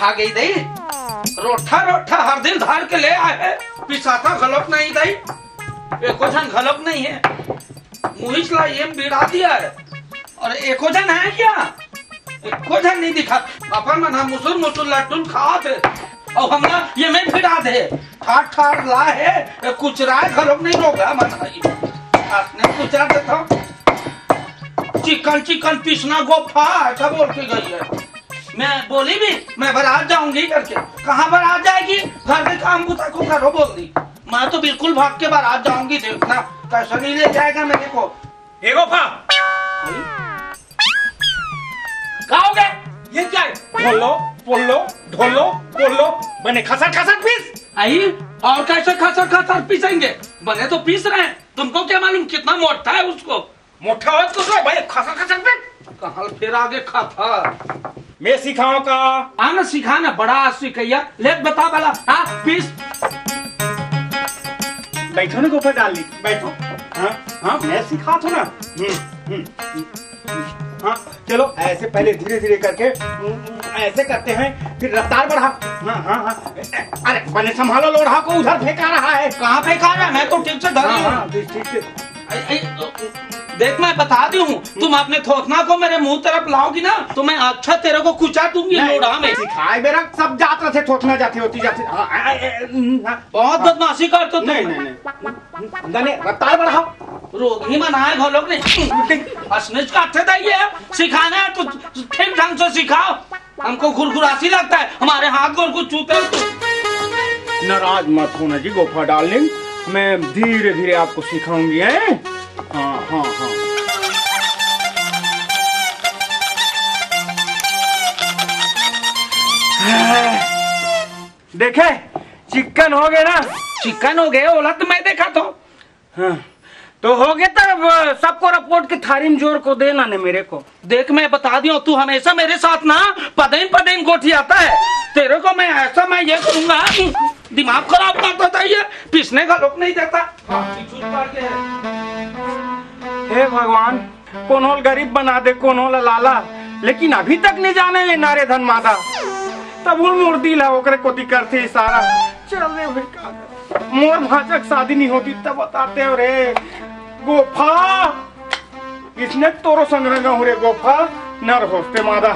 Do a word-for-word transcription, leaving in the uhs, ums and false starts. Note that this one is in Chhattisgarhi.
आ गई दई, रोठा रोठा हर दिन धार के ले आए हे, पिसाता घलोक नहीं दई, एको झन घलोक नहीं हे। मुहिच ला ये बिड़ा दिया है। और एको झन है क्या? एको झन नहीं दिखा। अपन मन हम मुसुर मुसुर लट्टुन खात हे, और हमला ये में फिरा दे। ठाट ठाट ला है, कुचराए घलोक नहीं रोगा मन है। आपने कुचरा देता। चिकन चिकन पिसना गोफा ऐसा बोल के गई है। मैं बोली भी, मैं बारात जाऊंगी करके। कहाँ बारात जाएगी? घर के काम बुता को करो बोल दी। मैं तो बिल्कुल भाग के बारात जाऊंगी, देखना कैसे नहीं ले जाएगा मेरे को। ए गोफा, का हो गया? ये क्या है? ढोलो, पोलो, ढोलो, पोलो, बने खसर खसर पीस। आई, और कैसे खसर खसर पीसेंगे? बने तो पीस रहे हैं, तुमको क्या मालूम कितना मोटा है उसको? मोटा हो तो उसमें भाई खसर खसर पीस। कहाँ फिर आगे खाता? मैं सिखाऊं का? आना सिखाना, बड़ा आज सिखैया। ले बता भला, हाँ, पीस। बैठो ना गोफा डार्लिंग, बैठो। हाँ, हाँ, मैं सिखात हूँ ना। हम्म, हम्म, हम्म। हाँ, चलो, ऐसे पहले धीरे धीरे करके, हम्म, ऐसे करते हैं, फिर रफ्तार बढ़ा। हाँ, हाँ, हाँ। अरे, बने संभालो, लोढ़ा को उधर फेंका रहा है। कहाँ फेंका रहा है? मैं तो ठीक से धरी हाँ, हूँ। हाँ, ठीक, ठीक, ठीक। ए, ए, देख, मैं बता दी हूँ, तुम अपने थोथना को मेरे मुंह तरफ लाओगी ना, तो मैं अच्छा तेरे को कुचा दूंगी नहीं, लोढ़ा में। सिखाए बेरा सब जात रथे, थोथना जाती होती जाती। हाँ, आ, ए, ए, हम्म, हाँ। बहुत हाँ। बदमाशी करते हो तुम। नहीं, नहीं, नहीं। दने रफ्तार बढ़ाओ। रोगी मनाए घलोक नहीं। असने का थे दइए, सिखाना है तो ठीक ढंग से सिखाओ। हमको घुरघुरासी लगता है, हमारे हाथ गोड़ को छूते हो तो। नाराज मत होना जी गोफा डार्लिंग, मैं धीरे धीरे आपको सिखाऊंगी, हैं? हाँ, हाँ, हाँ। देखे, चिक्कन हो गए ना? चिक्कन हो गए, ओला तो मैं देखा तो। हाँ, तो हो गए तब सबको रिपोर्ट के थारी में जोर को देना ने मेरे को। देख, मैं बता दियो, तू हमेशा मेरे साथ ना पदेन पदेन गोठियाता है। तेरे को मैं ऐसा, मैं ये करूंगा, दिमाग खराब करता था ये, पिसने का लोग नहीं देता। हाँ, चूत काट के है। हे भगवान, कोनो ल गरीब बना दे, कोनो ल लाला, लेकिन अभी तक नहीं जाने ये नारे धन मादा। तब उन मूर्ति ला ओकरे कोती करथे इशारा। चल रे भाई, का कर? मोर भांचा के शादी नहीं होती तब बताते हो रे। गोफा, इसने तोरो संग रंगा हूँ रे गोफा, नर होस्ते मादा।